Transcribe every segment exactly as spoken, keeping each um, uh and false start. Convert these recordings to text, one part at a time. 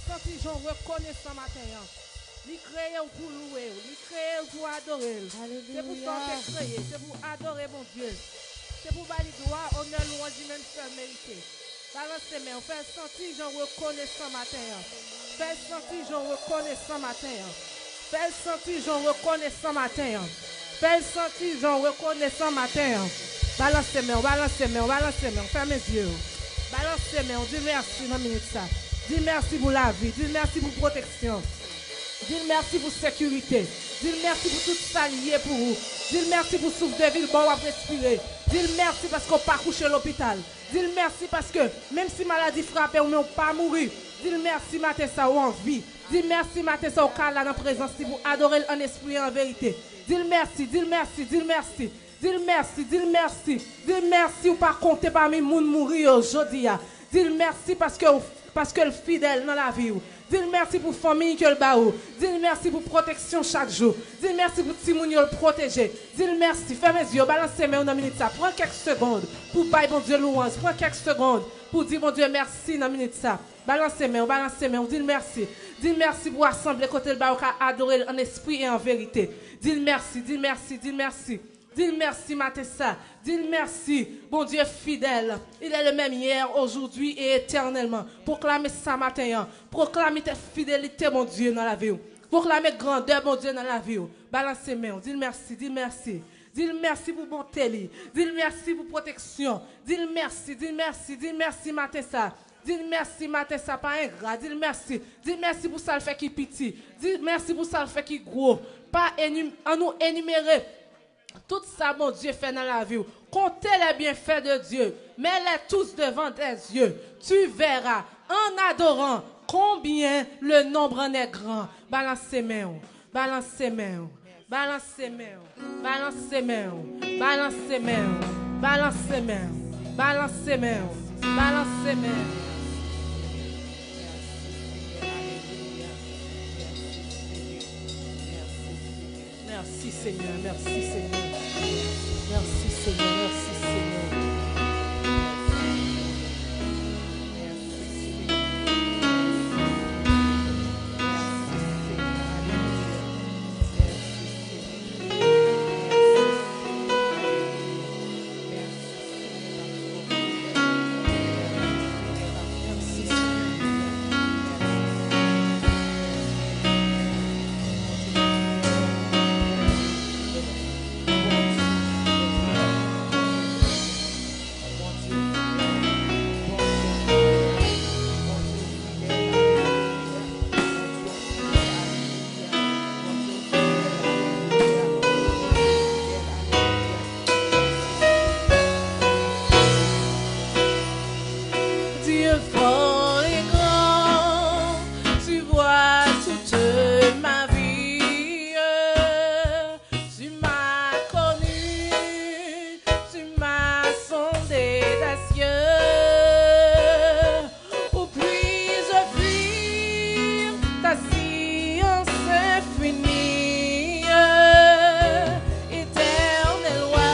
Santi jan w rekonesan maten an. Li kreye w pou louwe w. Li kreye w pou adore l. Se pou sa w te kreye. Se pou adore Bondye. Se pou ba li glwa, onè, lwanj li menm sèl merite. Balanse men w. Fè l santi jan w rekonesan maten an. Fè l santi jan w rekonesan maten an. Fè l santi jan w rekonesan maten an. Fè l santi jan w rekonesan maten an. Balanse men w, balanse men w, balanse men w. Fèmen zye w. Balanse men w. Di l mèsi nan minit sa. Di l mèsi pou lavi. Di l mèsi pou pwoteksyon. Di l mèsi pou sekirite. Di l mèsi pou tout sa l ye pou ou. Di l mèsi pou souf de vi l ba w w ap respire. Di l mèsi paske w pa kouche lopital. Di l mèsi paske, menm si maladi frape w, men w pa mouri. Di l mèsi maten sa w an vi. Di l mèsi maten sa w ka la nan prezans li pou adore l an espri e an verite. Di l mèsi, di l mèsi, di l mèsi. Di l mèsi, di l mèsi. Di l mèsi ou pa konte pami moun mouri yo jodi a. Di l mèsi paske w, paske l fidèl nan lavi w. Di l mèsi pou fanmi ke l ba ou. Di l mèsi pou pwoteksyon chak jou. Di l mèsi pou timoun yo l pwoteje. Di l mèsi. Fèmen zye w, balanse men w nan minit sa. Pran kèk segond pou bay Bondye louwanj. Pran kèk segond pou di Bondye mèsi nan minit sa. Balanse men w, balanse men w, di l mèsi. Di l mèsi pou asanble kote l ba ou ka adore l an espri e an verite. Di l mèsi, di l mèsi, di l mèsi. Di l mèsi maten sa. Di l mèsi. Bondye fidèl. Il est le même hier, aujourd'hui et éternellement. Pwoklame sa maten an. Pwoklame fidelite Bondye nan lavi w. Pwoklame grandè Bondye nan lavi w. Balanse men w. Di l mèsi, di l mèsi. Di l mèsi pou bonte li. Di l mèsi pou pwoteksyon. Di l mèsi, di l mèsi, di l mèsi maten sa. Di l mèsi maten sa, pa engra. Di l mèsi. Di l mèsi pou sa l fè ki piti. Di l mèsi pou sa l fè ki gwo. Pa eni-, annou enimere tout sa Bondye fè nan lavi w. Comptez les bienfaits de Dieu, mets-les tous devant tes yeux. Tu verras, en adorant, combien le nombre en est grand. Balanse men w. Balanse men w. Balanse men w. Balanse men w. Balanse men w. Balanse men w. Balanse men w. Balanse men w. Mèsi, Senyè. Mèsi, Senyè. Mèsi, Senyè. Mèsi, Senyè. Dieu fort et grand, tu vois toute ma vie. Tu m'as connu, tu m'as sondé des cieux. Où puis-je fuir ta science infinie, éternel roi,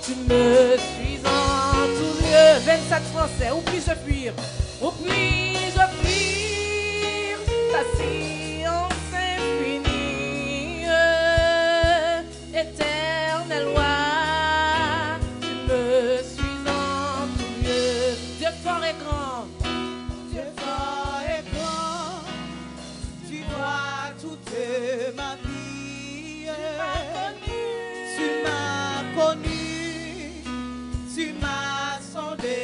tu me suis en tout lieu. Vingt-sept français, où puis-je fuir? Où puis-je fuir ta science infinie? Éternel roi, tu me suis en tout lieu. Dieu fort et grand, Dieu fort et grand, tu vois toute ma vie. Tu m'as connu, tu m'as sondé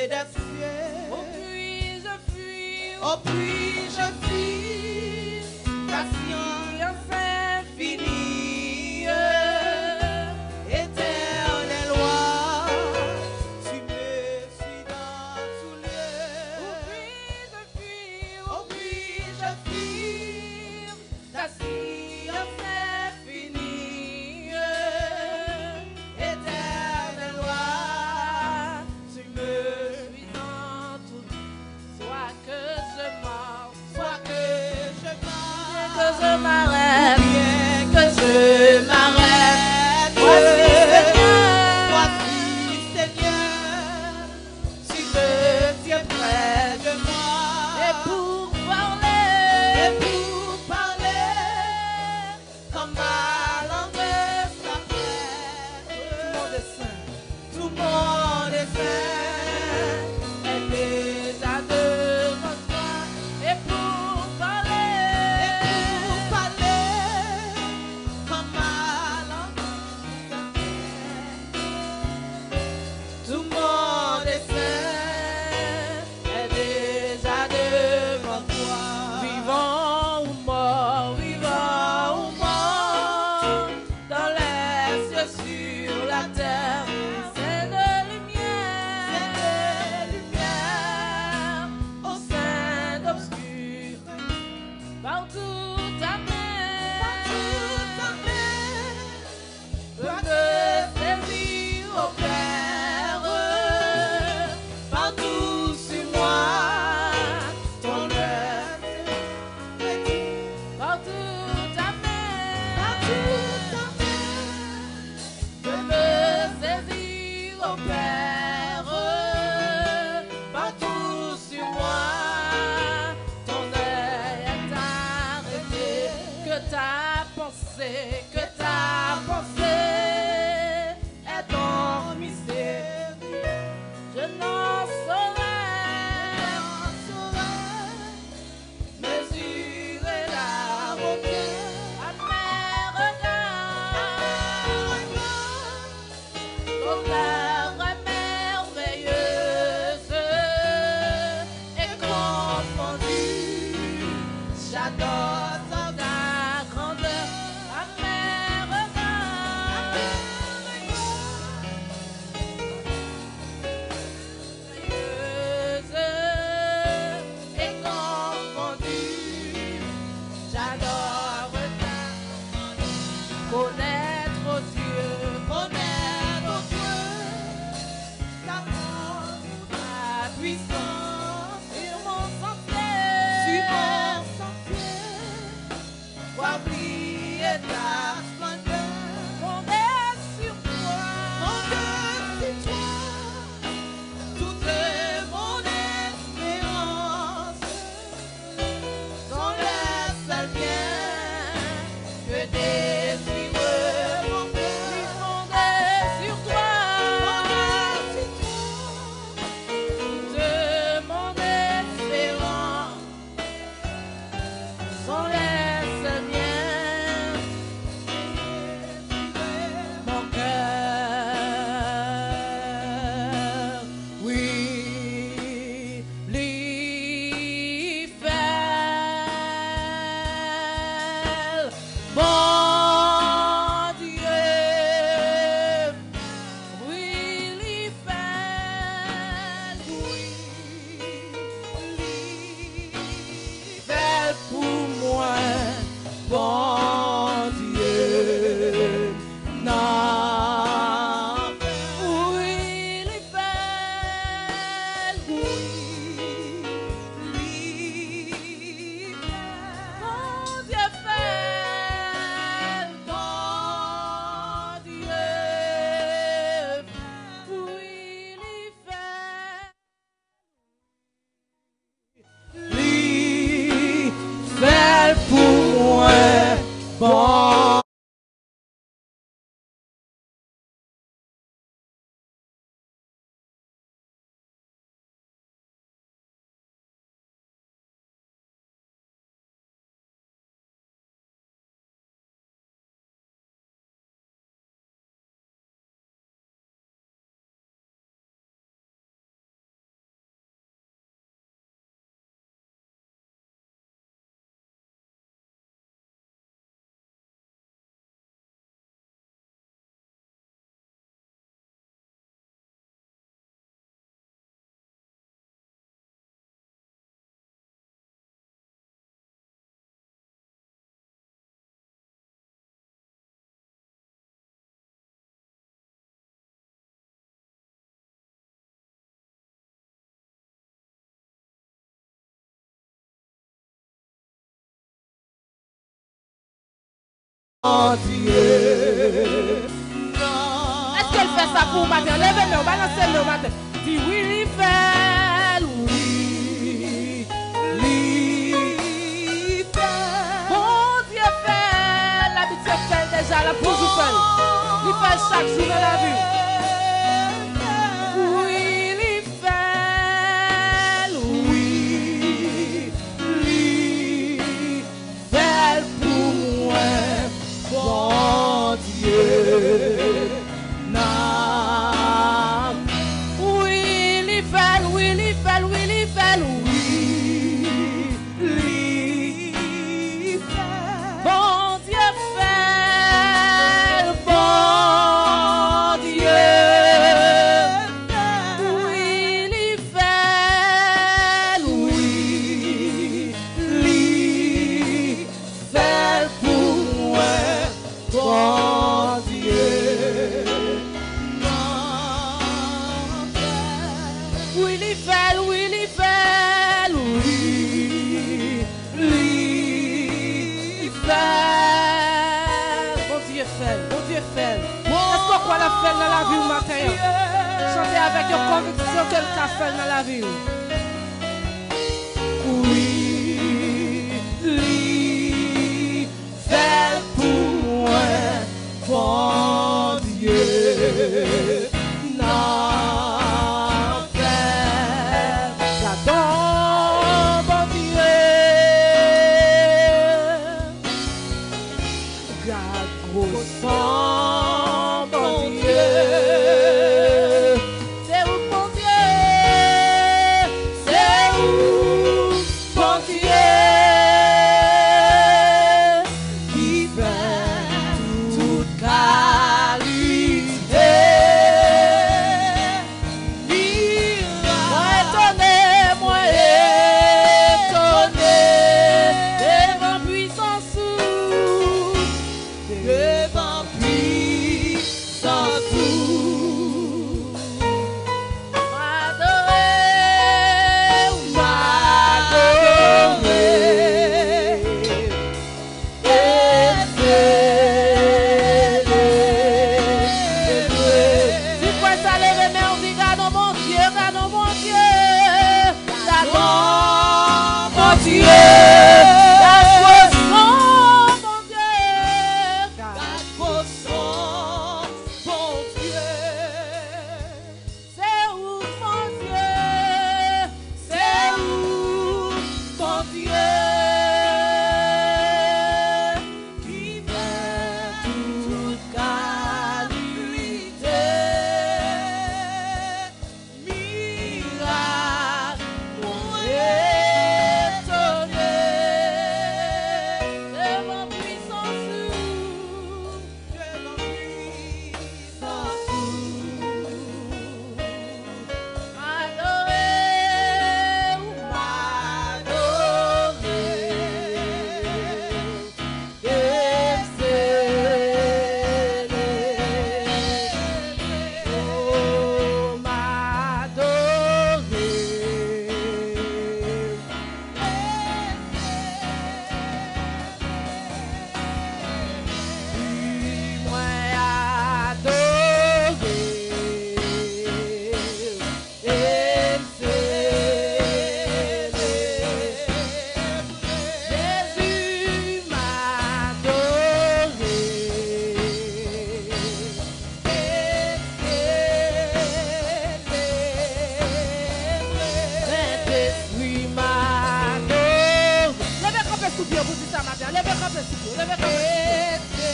des cieux. Où puis-je fuir? Où puis-je fuir ta science infinie? Éternel roi, tu me suis dans tout lieu. Où puis-je fuir? Où puis-je fuir ta science infinie? Éternel roi, tu me suis dans tout lieu. Soit que je marche, soit que je marche, bien que je m'arrête, bien que je m'arrête. Voici, Seigneur, voici, Seigneur, tu me tiens près de moi. Et pour J'adore ta grandeur, à mes regards. Heureuse et confondue, j'adore ta grandeur. Connaître aux yeux, connaître au cœur, l'amour, ta puissance sur mon sentier, sur mon sentier. Voir briller ta splendeur. Fondée sur toi. Fondée sur toi. Toute mon espérance. Sont le seul bien que désire mon cœur. Fondée sur toi. Fondée sur toi. Toute mon espérance. Son lès vyen mon kè. Wi, li fè l, Bondye. Wi, li fè l, wi, li fè l pou mwen, Bondye. Nan, wi, li fè l, wi, li fè l, Bondye fè l, Bondye fè l, wi, li fè l. Li fè l pou mwen, bon. Èske l fè sa pou w maten an? Leve men w, balanse men w maten. Di wi, li fè l, wi, li fè l. Bondye fè l, l abitye fè l deja, l ap toujou fè l. Li fè l chak jou nan lavi w. Wi, li fè l, wi, li fè l pou mwen, Bondye. Nan, wi, li fè l, wi, li fè l, wi, li fè l, wi, li fè l. Bondye fè l, Bondye fè l, wi, li fè l, wi, li fè l pou mwen, Bondye. Wi, li fè l, wi, li fè l, wi, li fè l. Bondye fè l, Bondye fè l. Èske w kwè l ap fè l nan lavi w maten an? Chante avèk yon konviksyon ke l ka fè l nan lavi w. Wi, li fè l pou mwen, Bondye nan fè l. Gadon Bondye. Gad gwoson Bondye. Se ou Bondye. Se ou Bondye. Senti pou leve kanpe.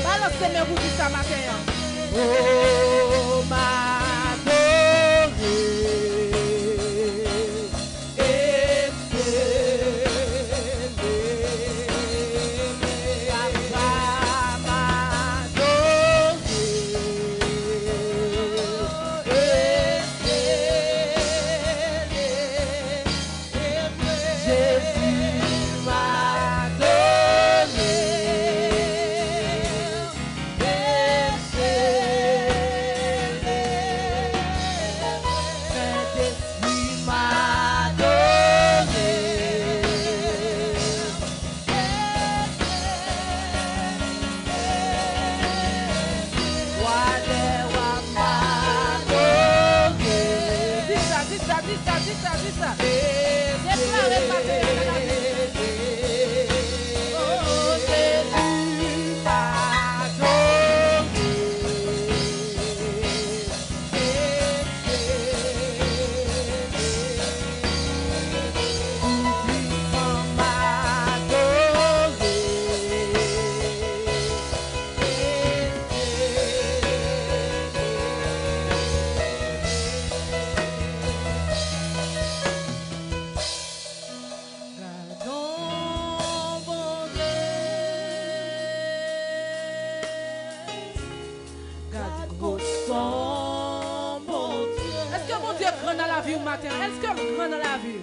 Balanse men pou di sa maten an. Oh, m adore. Di sa, di sa, di sa, di sa, di sa. Deklare maten an nan lavi. Oh, Jezi, m adore. Gadon Bondye. Gad gwo son Bondye. Èske Bondye gran nan lavi w maten an? Èske l gran nan lavi w?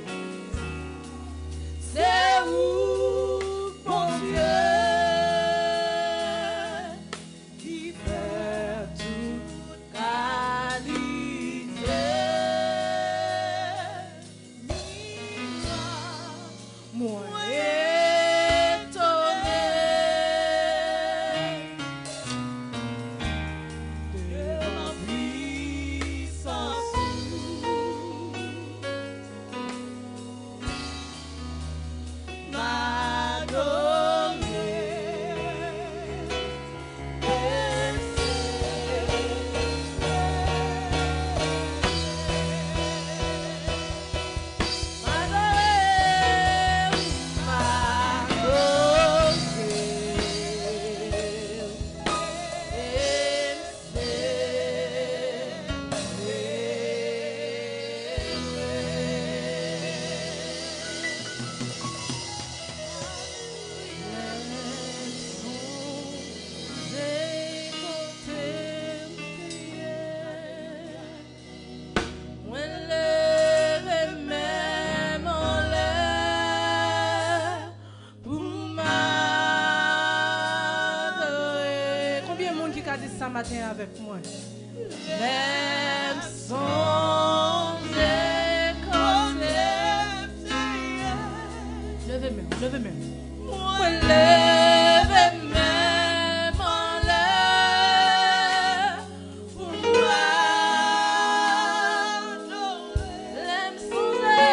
Se ou Bondye ki fè tout kalite mirak. Mwen etone devan pwisans ou. M adore. Mwen leve men m anlè pou m adore. Konbyen moun ki ka di sa maten an avèk mwen? Lè m sonje kote m te ye. Leve men w, leve men w. Mwen leve men m anlè pou m adore. Lè m sonje,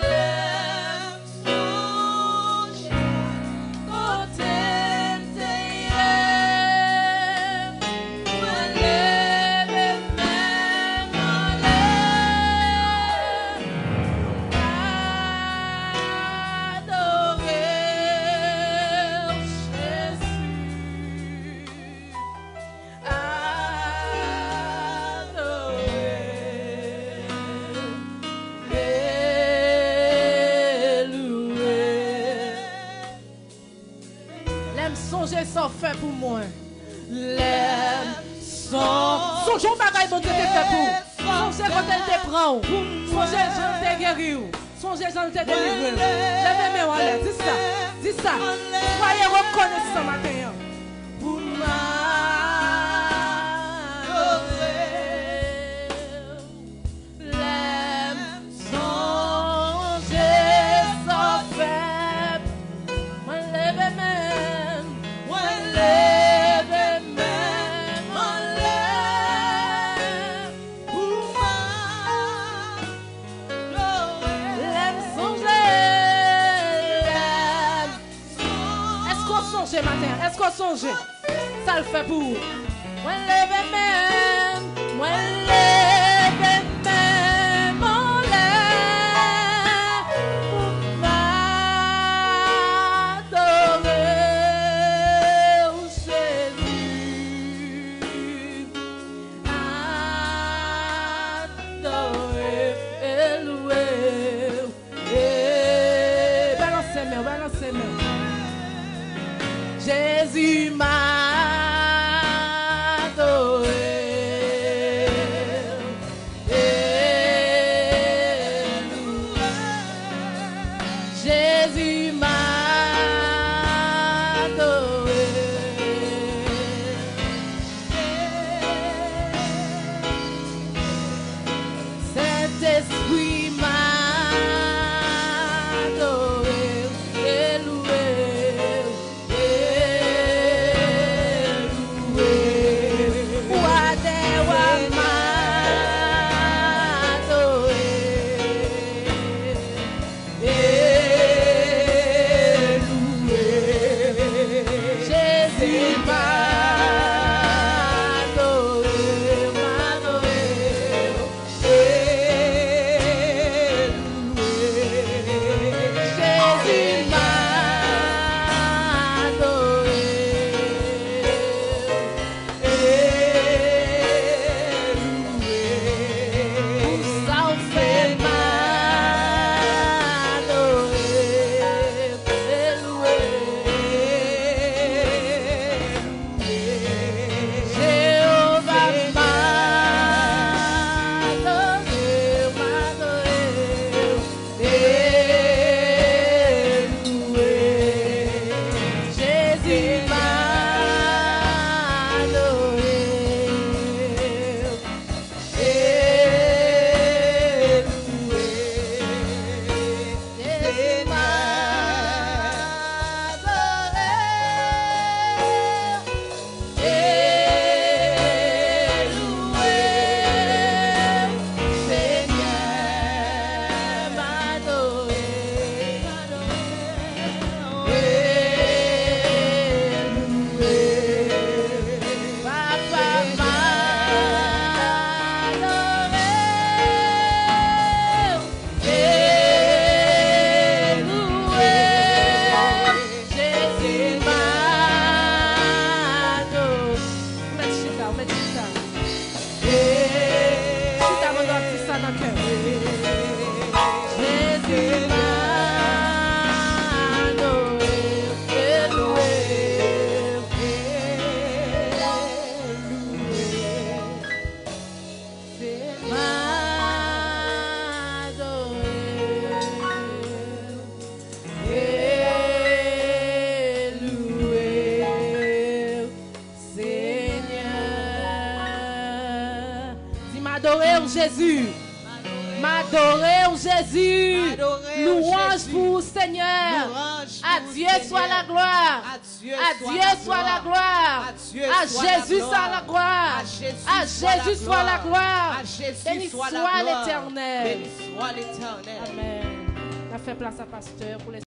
lè m sonje kote m te ye. Mwen leve men m anlè pou m adore w, Jezi. Adore, louwe. Lè m sonje sa w fè pou mwen. Lè m son-, sonje yon bagay Bondye te fè pou ou. Sonje kote l te pran ou. Sonje jan l te geri w. Sonje jan l te delivre w. Leve men w anlè. Di sa. Di sa. Swaye rekonesan maten an. Pou m adore w. Lè m sonje sa w fè pou mwen, leve men m, mwen leve men m anlè pou m adore. Lè m sonje, lè m Èske w sonje maten an? Èske w sonje sa l fè pou ou? Mwen leve men m, mwen leve men m anlè pou m Jezi, m adore w. Jezi, m adore w. Sentespri, m adore w e louwe w. Ou atè, w a m adore. Jezi, m adore, m adore. Jezi, m adore. Pou sa w fè, m adore, e louwe. Jewova, m adore w, m adore w, e louwe. Jezi, m adore w, e louwe. Jezi, m adore w. E louwe w, Senyè, m adore w. E louwe w, Papa, m adore w. E louwe w, Jezi, m adore w. Ou mèt chita, ou mèt chita. Chita, mwen ap di sa nan kè w. Jezi, m adore w, e louwe w, e louwe w. M adore w, e louwe w, Senyè. Di, m adore w, Jezi. M adore w, Jezi. Louanj pou ou, Senyè. À Dieu soit la gloire. À Dieu soit la gloire. À Jésus soit la gloire. À Jésus soit la gloire. Béni soit l'Éternel. Amen. N ap fè plas a pastè pou